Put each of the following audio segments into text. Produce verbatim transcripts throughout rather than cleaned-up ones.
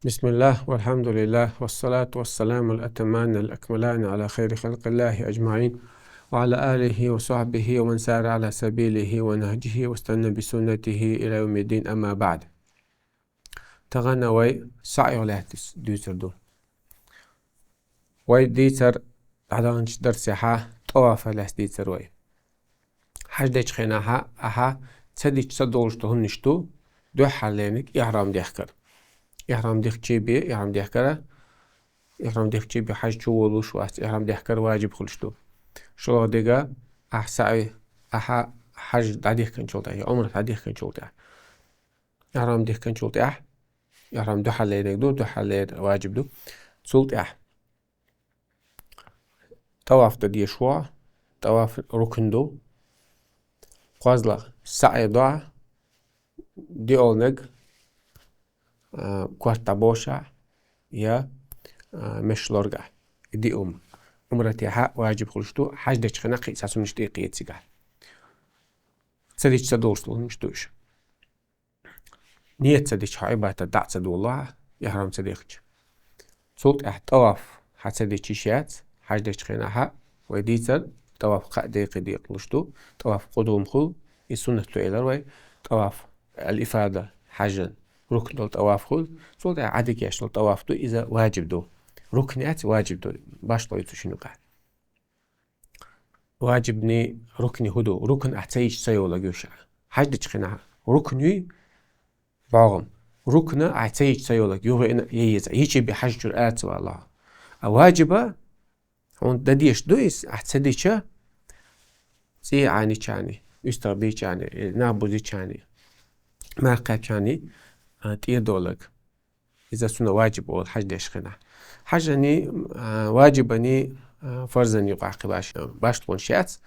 بسم الله والحمد لله والصلاة والسلام الأتمان الأكملان على خير خلق الله أجمعين وعلى آله وصحبه ومن سار على سبيله ونهجه واستنى بسنته إلى يوم الدين، أما بعد. Тахана вай саӀйо лаьттас дуьйцур ду. Вай дийцар дӀадаханчу дарсехьа тӀавафа лаьцна дийцар вай. Хьаж дечу хенахьа ахьа ца дича ца долуш ду хӀуманаш ду, дуьххьарлерниг ихьрам дехкар. Ихьрам дихкачий бен, ихьрам дехкара, ихьрам дихкачий бен хьаж чу волуш вац, ихьрам дехкар ваджиб хуьлуш ду. ШолгӀа дерг, ахьа саӀй, ахьа хьаж дӀадихкинчул тӀаьхьа, я Ӏумрат дӀадихкинчул тӀаьхьа. Ихьрам дихкинчул тӀаьхьа, ихьрам дуьххьарлерниг ду, дуьххьарлер ваджиб ду. Цул тӀаьхьа тӀаваф дан дезаш ву, тӀаваф рукн ду. КхозлагӀа саӀй до, диъолниг, а, корта дӀабоша, я, а, меш лорга. И диъ хӀума Ӏумратехьа ваджиб хуьлуш ду, хьаж дечу хенахь кхин а цхьа хӀуманаш тӀе кхета цигахь. Ца дича ца долуш долу хӀуманаш ду уьш. Нийят ца дича хьо Ӏибадат дӀа а ца долу ахьа, ихьрам ца дехча. Цул тӀаьхьа тӀаваф хьан ца дича йиш яц, хьаж дечу хенахьа вай дийцар, тӀаваф кхаа декъе декъалуш ду, тӀаваф къудум хуьлу, и суннат ду элира вай, тӀаваф аль-ифада хьажан рукн долу тӀаваф хуьлу, цул тӀаьхьа Ӏадика еш долу тӀаваф ду, иза ваджиб ду. Рукн яц, ваджиб ду, башхалла ю цу шиннан юкъахь. Ваджибни рукни хӀун ду? Рукн ахь ца йича ца йолаг ю ша. Хьаж дечу хенахь рукн юй бӀогӀам. Рукна ахь ца йича ца йолаг ю, вайна я еза. Йича бен хьаж чуьра ара ца валахь. А ваджиба хьуна дан дезаш ду иза, ахь ца дича, цӀий Ӏаничарний, уьстагӀ бийчарний, нах бузичарний, марха кхаьбчарний, а, тӀера долаг. Иза цунна ваджиб олу хьаж деш хенахь. Хьажани, а, ваджибани, а, фарзани юкъахь кхин баш-, башхалонаш яц,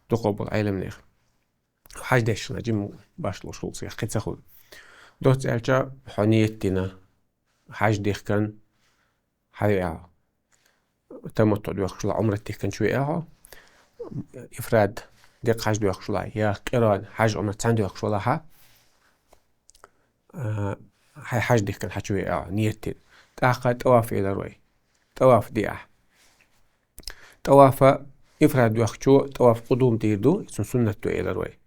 дукхахболу Ӏеламнех. Хьаж деш хенахь жимма башхалонаш хуьлу цигахь, кхин ца хуьлу. Доцца аьлча, хьо нийят дина, хьаж дихкан, хьан веа хьо. Таматтуъ доьхкуш валахь, Ӏумрат дихкан чу веа хьо. Ифрад, декъа хьаж доьхкуш валахь, я къиран, хьаж Ӏумрат цхьаьна доьхкуш валахь, а, хьайн хьаж дихкан хьан чу веа хьо, нийят дина. ТӀаккха тӀаваф элира вай. ТӀаваф де ахь. ТӀавафа ифрад доьхкучо тӀаваф къудум дийр ду, цунна суннат ду элира вай.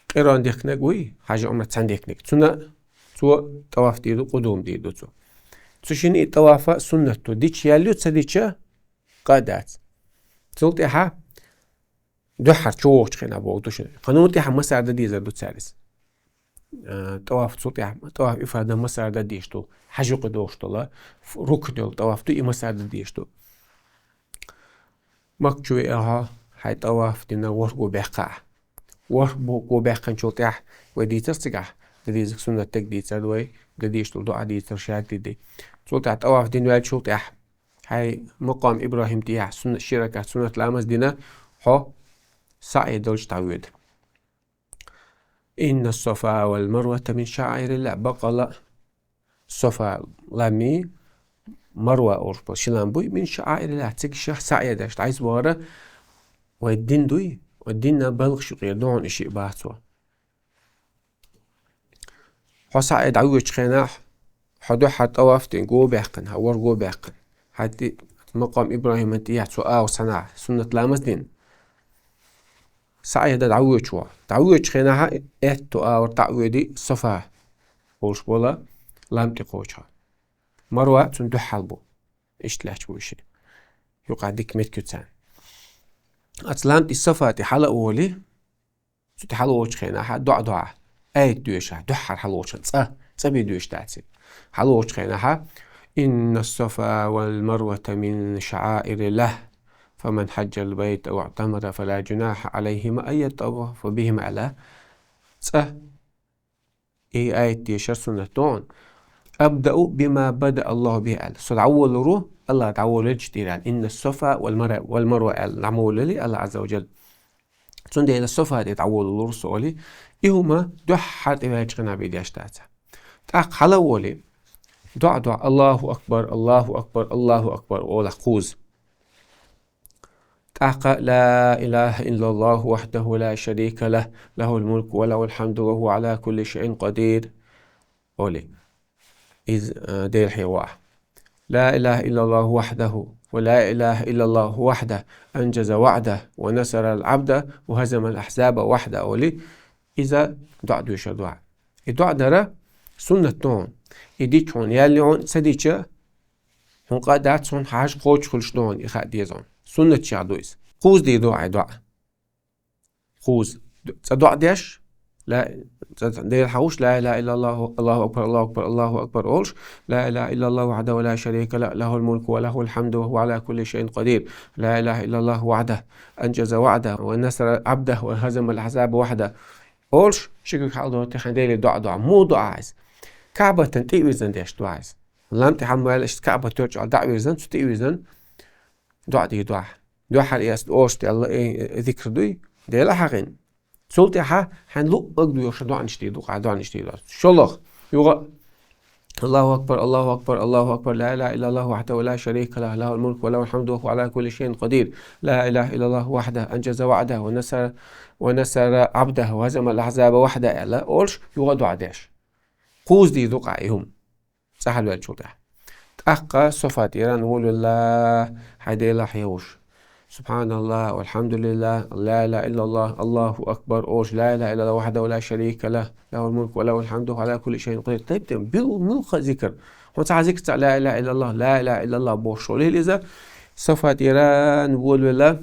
Къиран дихкинарг вуй, хьажи Ӏумрат цхьаьна дихкинарг. Цунна цо тӀаваф дийр ду, къудум дийр ду цо. Цу шинна и тӀавафа суннат ду. Дича ял ю, ца дича къа дац. Цул тӀаьхьа дуьххьара чу вогӀучу хенахь боху ду шуна. Кхана тӀаьхьа масар дан дезар ду цара иза. Э, тӀаваф цул тӀаьхьа, тӀаваф ифрада масар дан дезаш ду. Хьажи юкъа догӀуш долу, ф-, рукн йолу тӀаваф ду, и масар дан дезаш ду. Макка чу веа хьо, хьайн тӀаваф дина ворхӀ го баьккха ахь. ВорхӀ бу-, го баьккхинчул тӀаьхьа вай дийцар цигахь, дан дезарг суннат дерг дийцар вай, дан дезаш долу дуӀа дийцар шаьш ди. Цул тӀаьхьа тӀаваф дина ваьллачул тӀаьхьа, хьайн макъам ИбрахӀим тӀехьа сунна-, ши ракаӀат суннат ламаз дина, хьо саӀй долчу дӀавоьду. Инна ас-Сафа вал Марвата мин шаӀаириллахӀ. Бакъала Сафа лам, Марва олуш болу ши лам буй, мин шаӀаириллахӀ, цига ша саӀй деш дӀайса бохура, вай дин дуй, вай динна балхаш юкъера ду хьуна и шиъ боху цо. Хьо саӀй дӀавоьдучу хенахь, хьо дуьххьара тӀаваф дина го баьккхина, хьан ворхӀ го баьккхина. Хьан тӀе-, макъам ИбрахӀиман тӀехьа цу агӀор санахь суннат ламаз дина. СаӀй дан дӀавоьдуш ву. ДӀавоьдучу хенахьа аьтту агӀор дӀа а воьдий, Сафа олуш болу лам тӀе кхочу хьо. Марва цунна дуьххьал бу. Иштта лаьтташ бу и шиъ. Юкъахь дика меттиг ю царна. Оцу лам тӀе, Сафа тӀе хьала а волий, цу тӀе хьала а волучу хенахьа, доӀа-доӀа, аят доьшуш, дуьххьара хьала а волучу хенахь, цкъа, цкъа бен доьшуш дац и. Хьала а волучу хенахьа: «Инна ас-Сафа вал Марвата мин шаӀаириллахӀ, фаман хьаджал байта ав иътамара фала жунахьа Ӏалайхима ан яттавафа бихима», — аьлла. Цкъа и аят дешар суннат ду хьуна. «Абдау бима бада АллахӀу бихӀи», — аьлла. Со дӀаволалур ву, АллахӀа дӀаволавелчу тӀера аьлла. «Инна ас-Сафа вал Марва», вал Марва аьлла, дӀа ма волалур АллахӀа Ӏазза ва Джалла. Цундела Сафа тӀе дӀаволалур со олий. И хӀума дуьххьара тӀе ваьлчу хенахь бен деш дац. ТӀаккха хьала а волий, доӀа-доӀа: «АллахӀу акбар, АллахӀу акбар, АллахӀу акбар», — олахь кхузза. ТӀаккха: «Ла илахӀа иллаллахӀу вахьдахӀу ла шарика лахӀ, лахӀул мулку ва лахӀул хьамду ва хӀува Ӏала кулли шайъин къадир», — олий. из, э, Дела хьехаву. لا إله إلا الله وحده، ولا إله إلا الله وحده، أنجز وعده، ونصر العبد، وهزم الأحزاب وحده олий, иза доӀа доьшур ду хьо. И доӀа дар суннат ду хьуна. И дича хьуна, яьлла хьуна, ца дича, хьуна къа дац, хьуна хьажа кхочуш хуьлуш ду хьуна, и хаа деза хьуна. Суннатех ду иза. Кхузза дийр ду хьо и доӀа. Кхузза. ЦӀа доӀа деш, ла, цӀа, цӀа Дела хьехавеш, لا إله إلا الله، الله أكبر، الله أكبر، الله أكبر олуш, لا إله إلا الله وحده لا شريك له، له الملك وله الحمد وهو على كل شيء قدير، لا إله إلا الله وحده، أنجز وعده، ونصر عبده، وهزم الأحزاب وحده олуш, ши куьг хьалдоттий хьайн Деле доӀа ду хьо. Муха ду хьо иза? КаӀбатана тӀе а вирзина деш ду хьо иза. Лам тӀе хьалмаваьлла, иштта КаӀбат йолчу Ӏа дӀа а вирзина, цу тӀе а вирзина, доӀа дийр ду хьо. Дуьххьара эцна оша делла, э, э, зикр дуй, Дела хьахийна. Цул тӀаьхьа хьайн луъург доьшу доӀанаш дийр ду хьо, доӀанаш дийр ду хьо. ШолгӀа, юха الله أكبر، الله أكبر، الله أكبر، لا إله إلا الله وحده لا شريك له، له الملك وله الحمد وهو على كل شيء قدير، لا إله إلا الله وحده أنجز وعده ونصر، ونصر عبده وهزم الأحزاب وحده аьлла, олуш, юха доӀа деш. Кхузза дийр ду хьо и хӀума. ЦӀа хьалваьллачул тӀаьхьа. ТӀаккха софа тӀера волавелла, хьайн Дела хьехавеш. سبحان الله، والحمد لله، لا إله إلا الله، الله أكبر олуш, لا إله إلا الله وحده لا شريك له، له الملك وله الحمد وهو على كل شيء قدير. Тайп-тайпана, бил-, муьлхха а зикр. Хьуна цхьа зикр ца, لا إله إلا الله، لا إله إلا الله бохуш волавелла иза, софа тӀера волавелла,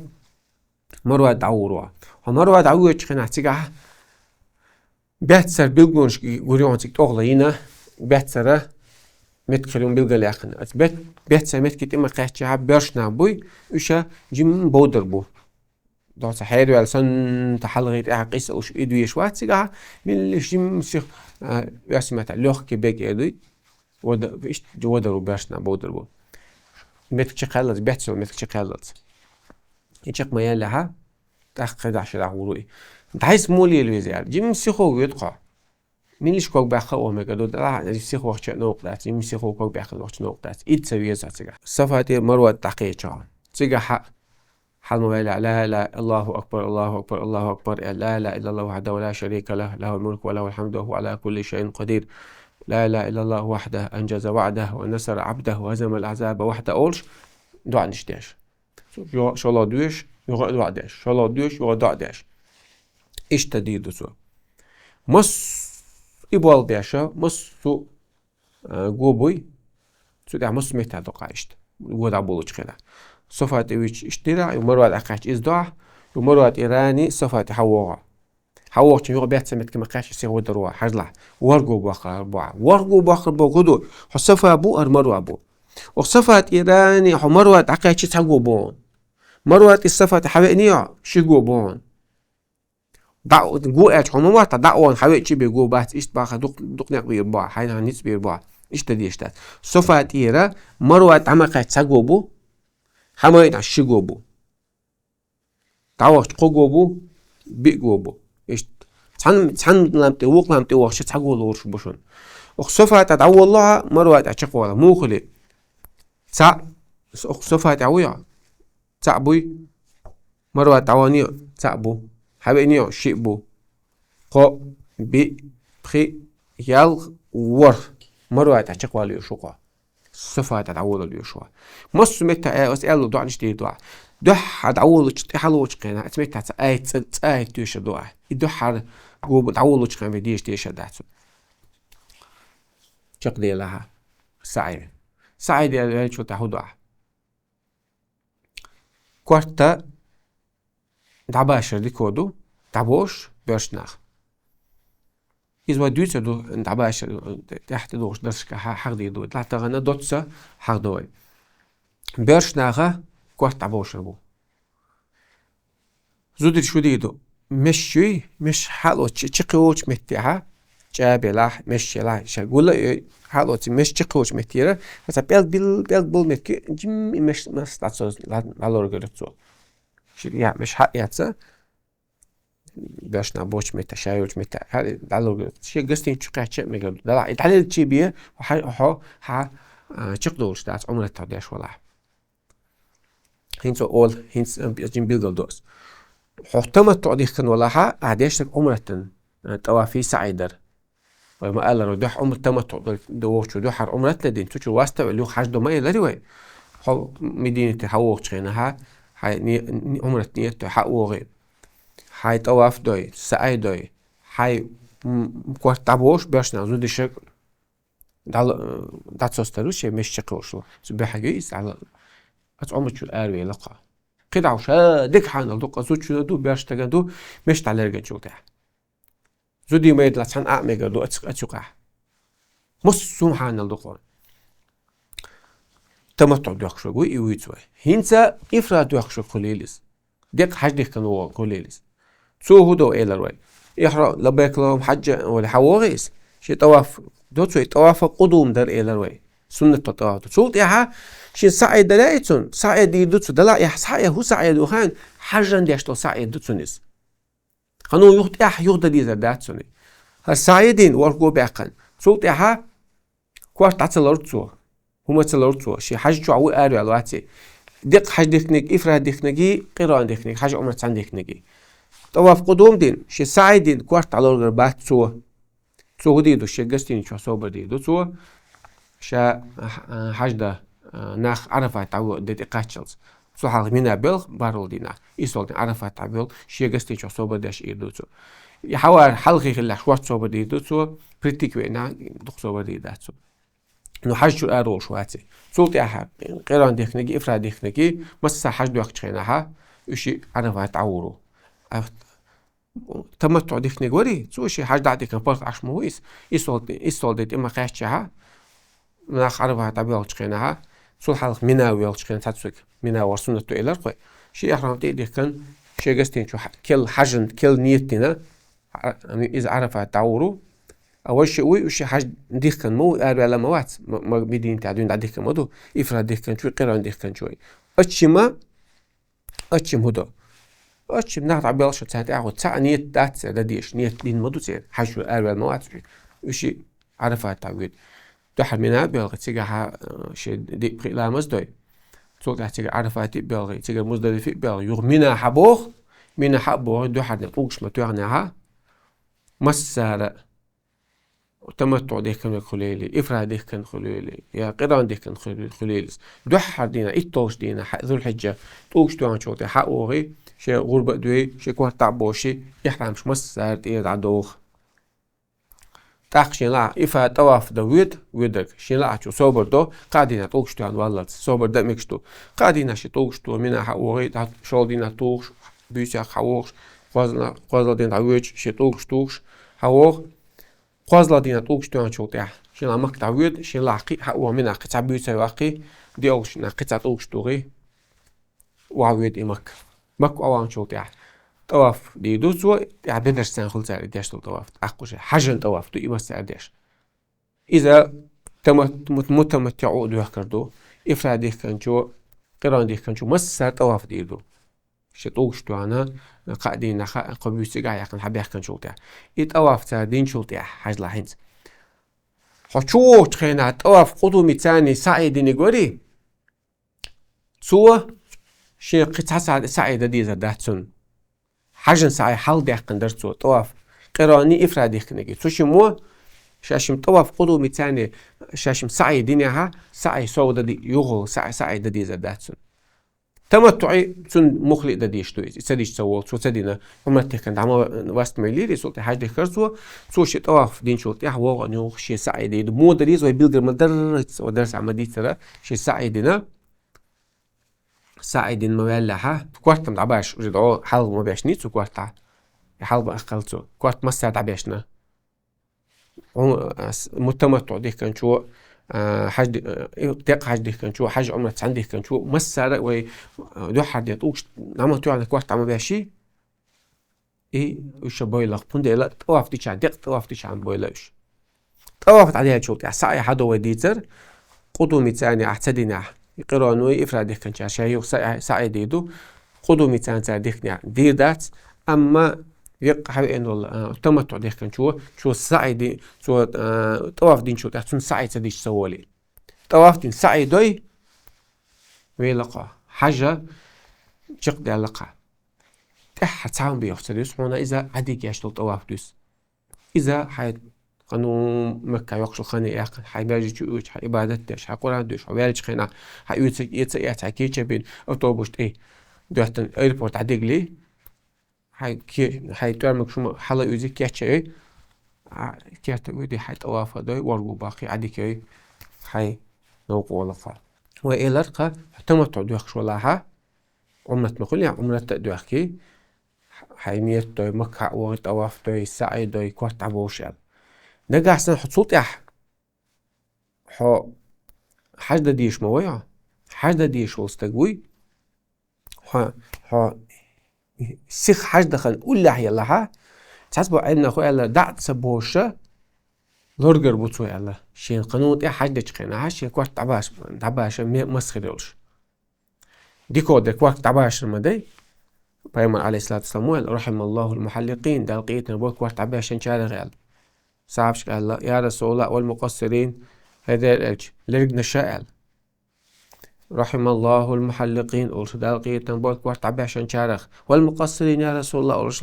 Марва дӀагӀур ву. Хьо Марва дӀагӀоьдучу хенахь цигахь баьццара билгалонаш гур ю хьуна, цига тӀехула йина, баьццара меттиг хир ю билгалъяьккхина. Оцу бет-, баьццара меттиге тӀе ма кхаьччехь, боьрша нах буй, уьш жимма бовдар бу. Доцца хьерваьлла санна, тӀе хьалхе тӀаьхьа къийса луш, и дуьйш вац цигахь, меллаша жимма сиха, а, оьрсийн маттахь лёгкий бег эр дуй. Вода-, иштта водар ву, боьрша нах бовдар бу. Меттиг чекхъяьллалц, баьццара меттиг чекхъяьллалц. И чекх ма яьллехь, тӀаккха кхидӀа шарахь гӀур ву и. ДӀайса муха лела веза аьлла, жимма сиха воьду-кх хьо. Меллаша ког баьккха а ваха мегар ду, делахь а сиха вахча а новкъа дац, жимма сиха ког баьккхина вахча новкъа дац. Иза ца веза хьо цигахь. Софа тӀера Марва дӀакхечахь, цигахь хьа-, хьала ма ваьллехь, لا إله، الله أكبر، الله أكبر، الله أكبر، لا إله إلا الله وحده لا شريك له، له الملك وله الحمد وهو على كل شيء قدير، لا إله إلا الله وحده أنجز وعده ونصر عبده وهزم الأحزاب وحده олуш, доӀанаш деш. Йо-, шолгӀа доьшу, юха а доӀа деш. ШолгӀа доьшу, юха а доӀа деш. Иштта дийр ду цо. Массо а и болх беш, массо а, а, го буй, цу тӀехь массо а меттехь ду-кх хьо иштта, го дӀаболучу хенахь. Софа тӀе вуьйцуш иштта дира, юха Марва дӀакхаьчча иза ду хьо, юха Марва тӀера а, Софа тӀе хьавогӀу. ХьавогӀучу юха баьццара меттиге ма кхаьчча, сиха водар ву хьо, хьажалахь. ВорхӀ го боккхур бу хьо. ВорхӀ го боккхур бохург хӀун ду? Хьо Софа бу, хӀара Марва бу. Оха Софа тӀера а хьо Марва дӀакхаьчча, цхьа го бу хьуна. Марва тӀера Софа тӀе хьавеъний хьо, ши го бу хьуна. ДӀа го аьлча хьо ма мотта, дӀа а вахана хьавеъча бен го бац, иштта баха дукх-, дукха некъ бийр бу хьо, хьайна ницкъ бийр бу хьо. Иштта дезаш дац. Софа тӀера Марва дӀа ма кхаьчча, цхьа го бу, хьамайна ши го бу. ДӀавахча кхо го бу, биъ го бу. Иштта. Цхьана, цхьана лам тӀе, вукху лам тӀе вахча, цхьа го лоруш бу шуна. Оха Софа тӀе дӀаволалахь, Марва тӀе чекхвалахь. Муха хуьлий? Цхьаъ, оха Софа тӀе вуй хьо? Цхьаъ буй? Марва тӀе дӀаваханий хьо? Цхьаъ бу. Хьавеъний хьо? Шиъ бу. Кхоъ, биъ, пхиъ, ялх, ворхӀ. Марва тӀе чекхвала везаш ву-кх хьо. Софа тӀе дӀаволалуш ву хьо. Массо а меттехь а, аса аьлла, доӀанаш дийр ду хьо. Дуьххьара дӀаволалучу, тӀе хьалаволучу хенахь, оцу меттехь цхьа аят, цӀа-, цхьа аят доьшур ду хьо. И дуьххьара го бу-, дӀаволалучу хенахь вай дезаш дешар дац. Чекхделахь хьо. СаӀий. СаӀий де ваьллачул тӀаьхьа хӀун ду хьо? Корта дӀабашар дика ду, дӀабошу боьрша наха. Иза вай дуьйцур ду, дӀабашар, тӀехь тӀедогӀучу дарсашкахь хьа-, хьахдийр ду вай. Делахь тахана доцца хьахду вай. Боьрша наха корта дӀабошур бу. Зударий шу дийр ду? Меш юй, меш хьалоцу чекхйолучу меттехьа, чӀа белахь, меш елахь, ша гула а йой, хьалоцу меш чекхйолучу меттера, аса пӀелг бил-, пӀелг болу метке, жимма и меш мас дӀа цо, дӀа-, дӀалоргар цо. Ши-, я, меш хьаэца, боьрша нах бочу метта, ша йолчу метта, хьа-, дӀалоргар. Шен гостиница чу кхаьчча а мегар ду. Делахь, и дӀалелчий бен, хьо, хьо, хьа, а, чекхдолуш дац, Ӏумрат деш валахь. ХӀинца ола, хӀинца, ам, жин билгал до ас. Хьо таматтуӀ дихкина валахьа, ахь деш дерг Ӏумратан, а, тӀавафий саӀий дар. Вай ма аьлар, вай дуьхьа Ӏумрат таматтуӀ дар, дар вогӀучо дуьхьара Ӏумрат дина, цу чу васта а велла, юха хьажа ду ма аьлар вай. Хьо Мединате хьавогӀучу хенахьа, хьай ни-, ни-, Ӏумрат ният а хьавогӀий. Хьай тӀаваф дой, саӀй дой, хьай, м, корта дӀабош, бешна зудиша дӀал-, дӀацостар ву шен мешча кхолушлу. Цу бехьагий иза дӀал-, аца Ӏумрат чуьра аравелла кхо. КхидӀа ша дика хьанал ду, къа зудчуьра ду, беш стагана ду, мешта дӀалерганчул тӀехьа. Зудий майдала цхьана а мегар ду аца, аца юкъахь. Массо хьанал ду кхо. ТаматтуӀ доьхкуш вуй и вуьйцу вай. ХӀинца ифрад доьхкуш вуй хуьлийла иза. Декъа хьаж дихкан вогӀу хуьлийла иза. Цо хӀун до элар вай? Ихра лаббайк Аллахумма хьаджа вали хьавогӀий иза. Ши тӀаваф до цо, и тӀавафа къудум дар элар вай. Суннатал тӀаваф ду. Цул тӀехьа шин саӀй дале а цун, саӀй дийр ду цу, дала эхь саӀй, хӀу саӀй ду хан, хьажан деш долу саӀй ду цун иза. Хьан юха тӀехь юха дан дезар дац цунна. ХӀара саӀй дина ворхӀ го баьккхина. Цул тӀаьхьа корта дӀа ца лору цо. ХӀума ца лору цо. Шен хьаж чохь вуй араваьлла ваций. Декъа хьаж дихкиниг, ифрад дихкиниг, къиран дихкиниг, хьаж Ӏумрат цхьаьна дихкиниг. ТӀаваф къудум дина, шен саӀй дина, корта дӀа лоргар бац цо. Цо хӀу дийр ду, шен гостиницаш собар дийр ду цо. Ша, а, хьаж дан, а, нах Ӏарафат дӀавоьду де тӀе кхаччалц. Цу хьалха Мина белха бархӀалгӀа дийнахь. Исолтан Ӏарафат дӀабоьлху, шен гостиницаш собар деш ир ду цо. И хьавар хьалхе хиллехь шорта собар дийр ду цо, притик веъна, дукха собар дийр дац цо. Ну, хьаж чуьра ара волуш ваций. Цул тӀаьхьа къиран дихкиниг, ифрад дихкиниг, масса хьаж доьхкучу хенахьа, уьш и Ӏарафат дӀавур ву. А таматтуӀ дихкиниг варий, цо шен хьаж дӀа а дихкина паргӀат Ӏаш ма ву иза. Исолт-, исолт де тӀе ма кхаьччахьа, нах Ӏарафат дӀабоьлхучу хенахьа, цул хьалха Мина воьлхучу хенахь цхьацца Мина вар суннат ду элар кхой. Шен ихрам тӀе а дихкина, шен гостиницаш хьа-, кел хьажан, кел ният дина, а, иза Ӏарафат дӀавур ву. А вай ши вуй, уьш ши хьаж дихкина ма ву, араваьлла ма вац, ма, ма Мединате дуьйна дӀадихкина ма ду, ифрад дихкинчу, къиран дихкинчу. Аччима Аччим хӀу до? Аччим нах дӀабелла ша цхьаьна тӀаьхьа, цхьа а ният дац церан дан дезаш, ният дина ма ду церан, хьаж чуьра араваьлла ма вац уьш. Уьш и Ӏарафат дӀавоьду. Дуьхьал Мина боьлху, цигахьа, э, шен диъ пхиъ ламаз дой. Цул тӀаьхьа цигара Ӏарафате а боьлхий, цигара Муздалифе а боьлхий. Юха Мина хьабоху, Мина хьа а бохий, дуьхьал тӀулгаш ма тоьхнехьа. Массара а таматтуӀ дихкинарг хуьлийла, ифрад дихкинарг хуьлийла, я къиран дихкинарг хуьлийла. Дуьххьара дийнахь, итталгӀачу дийнахь, хьа-, Зулхьиджа, тӀулгаш тоьхначул тӀе хьа а вогӀий, шен гӀурба а дуьй, шен корта дӀа а боший, ихрамаш массара а тӀера дӀадоху. ТӀаккха шен лаахь ифрад тӀаваф дан воьду, воьдург, шен лаахь чу собар до, кхаа дийнахь тӀулгаш тоьхна валлалц, собар дан а мегаш ду. Кхаа дийнахь шен тӀулгаш тухуш, Мина хьа а вогӀий, дӀа шолгӀа дийнахь тухуш, буьйсех хьавогӀуш, кхозлагӀа, кхозлагӀа дийнахь дӀавоьдуш, шен тӀулгаш тухуш, хьавогӀу. КхозлагӀа дийнахь тӀулгаш тоьхначул тӀаьхьа, шен лаахь Макка дӀавоьду, шен лаахь кхин а хьа а вогӀу, Мина кхин цхьа буьйса а ваккхий, диъалгӀачу дийнахь кхин цхьа тӀулгаш тухий, охьавоьду и Макка. Макка охьавахначул тӀаьхьа тӀаваф дийр ду цо, тӀаьхьа бедарш царна хуьлу цара и деш долу тӀаваф, тӀаккха уьш хьажан тӀаваф ду, и массара а деш. Иза тама-, мут-, мутаматтиӀу а доьхкар ду, ифрад дихкинчо, къиран дихкинчо массара а тӀаваф дийр ду. Шен тӀулгаш тоьхна, кхаа дийнахь, кхо буьйса цигахь яьккхина хьабаьхкинчул тӀаьхьа. И тӀаваф цара динчул тӀаьхьа, хьажалахь хӀинца. Хьо чу вогӀучу хенахь тӀаваф къудумий царний саӀй диниг варий? Цо шен кхин цхьа саӀ-, саӀй дан дезар дац цунна. Хьажан саӀй хьалха даьккхина дара цо, тӀаваф, къиранний, ифрад дихкинаргий. Цу шиммо, ша шим тӀаваф къудумий царний, ша шим саӀй динехьа, саӀй сов дан де-, юхула саӀ-, саӀй дан дезар дац цунна. ТаматтуӀий цунна муххале а дан дезаш ду иза. И ца дича ца волу, цо ца дина, Ӏумрат дихкина дӀа ма васт ма лийри, цул тӀе хьаж дихкар цо, цо шен тӀаваф динчул тӀаьхьа вогӀу юха шен саӀй дийр ду. Муха дар иза вай билгар ма дарра, вай дарсехь ма дийццара, шен саӀй дина. СаӀй дина ма ваьллехьа, корта-м дӀабаш, уже дӀо хьалха ма бешний цу кортахь. И хьалха бан аккхал цо. Корта массара дӀабешна. Ӏу-, ас-, мутаматтуӀ дихкинчо, а, хьаж ди-, а, декъа хьаж дихкинчо, хьаж Ӏумрат цхьаьна дихкинчо, массара а вай, а, дуьххьара ден тӀулгаш дӀа ма тоьхна, корта дӀа ма беший. И уьш бойла, хӀунда аьлча тӀаваф дича, декъа тӀаваф дича бойла уьш. ТӀаваф дӀадаьллачул тӀаьхьа саӀй хьадо вай дийцар, къудумий царний ахь ца динехь, и къиранний, ифрад дихкинчара ша юха саӀй, саӀй дийр ду, къудумий царний цара дихкинехь дийр дац, амма веккъа хьавеана волу, а, таматтуӀ дихкинчо, цо саӀй ди-, цо, а, тӀаваф динчул тӀаьхьа цунна саӀй ца дича ца волий. ТӀаваф дина саӀй дой, вела кхо, хьажа чекхдаьлла кхо. ТӀаьххьара цхьа хӀума бехаш ца дуьсу, хьуна иза Ӏадика еш долу тӀаваф дуьсу. Иза хьайн Къанун Макка йоккхуш хана яхха, хьай бажи чу уьйчу, хьай ибадат деш, хьай Къуръан деш, хьо ваьлча хенахь, хьай уьйца, эца, эца, хьай кеча бин, автобус тӀе доьттан аэропорт дӀадигли, хьай ке-, хьай тӀоьрмаг шума хьала уьзи кеча ой, а, керта уьди хьай тӀавафа дой, воргу баккхи, Ӏадика ой, хьай новкъа волакха. Вай элар кха, таматту доьхкуш валахьа, Ӏумрат ма хуьлу, я Ӏумрат а доьхкий, хьай ният дой, Макка вогӀий, тӀаваф дой, саӀий дой, корта дӀабовш аьлла. Нагахь санна хьо цул тӀаьхьа, хьо хьаж дан дийш ма вай хьо? Хьаж дан дийш волу стаг вуй? Хьо, хьо сиха хьаж дахана уллехь елахьа, цхьацца бо Ӏилманхо аьлла, дӀа а ца бовша, лоргар бу цо аьлла. Шен къанун тӀе хьаж дечу хенахьа, шен корта дӀабаш-, дӀабаша ме-, масхир йолуш. Дико де корта дӀабашар ма дай. Пайхамар, алейхиссалату вассалам, ма аьлла: «Рахималлахул мухьалликъин», Дала къинтина бо корта дӀабешначарах аьлла. Сахьабашка аьлла: «Я Расулаллах, вал мукъассирин», хӀай Делан элча, лергнаша аьлла. «Рахималлахул мухьалликъин», олуш, Дала къинтина бо корта дӀабешначарах. «Вал мукъассирин, я Расулаллах», олуш,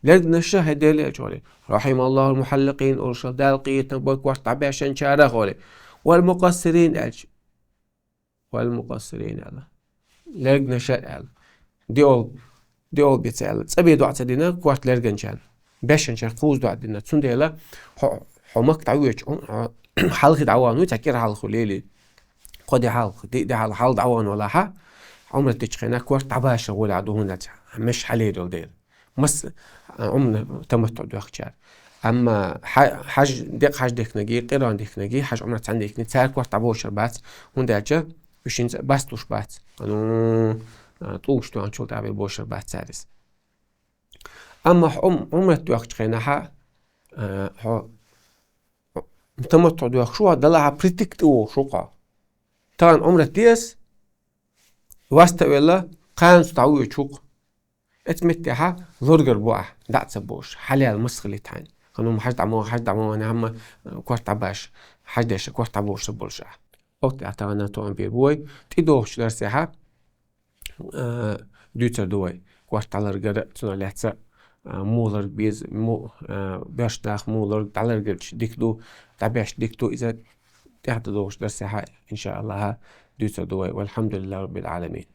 лергнаша, хӀай Делан элча, олий. «Рахималлахул мухьалликъин», олуш, Дала къинтина бо корта дӀабешначарах, олий. «Вал мукъассирин», элча. «Вал мукъассирин», аьлла. Лергнаша аьлла. Диол, диол бица аьлла. ЦӀа бен доӀа ца дина, корта лерганчарна. Бешанчарна кхуза доӀа дина. Цундела хьо, хьо Макка дӀавоьдуш, хьо, хьалхи дӀаван ву, цхьа кӀира хьалха лели. Кхо де хьалха, ди де хьалха, хьал дӀаван валахьа, Ӏумрат дечу хенахь корта дӀабаша гӀолехь ду хӀунда аьлча, меш хьалерал дела. Мас, а, Ӏумра таматту доьхкучара. Амма хьа-, хьаж, декъа хьаж дехкинаги, къиран дехкинаги, хьаж Ӏумра цхьаьна дехкинаги, цара корта дӀабовшар бац, хӀунда аьлча уьш хӀинца бастуш бац. Ну, а, тӀулгаш тоьхначул тӀаьхьа бен бовшар бац цара иза. Амма хьо Ӏум-, Ӏумрат доьхкучу хенахьа, а, хьо таматту доьхкуш ву, далахьа притик тӀе вогӀуш ву-кх хьо. Тахана Ӏумрат де ас, васта а велла, кхана цу дӀавоьдуш ву-кх. Эцу меттехьа лоргар бу ахь, дӀа а ца бовш, хьалел мас хилийта хьайна. Ханум хьаж дӀа ма ван, хьаж дӀа ма ван, хӀамма, э, корта дӀабаш, хьаж деш, корта дӀабовш ца болуш ахь. Оцу тӀехь тахана тоам бийр бу вай, тӀедогӀучу дарсехьа, э, дуьйцур ду вай. Корта дӀаларгара, цунах лаьцна, э, муха ларг беза, му-, э, боьрша нах муха ларг дӀаларгарча дика ду, дӀабеш дика ду, иза тӀехь тӀедогӀучу дарсехьа, иншааллахьа, дуьйцур ду вай. Валхьамдулиллахьи раббил Ӏаламин.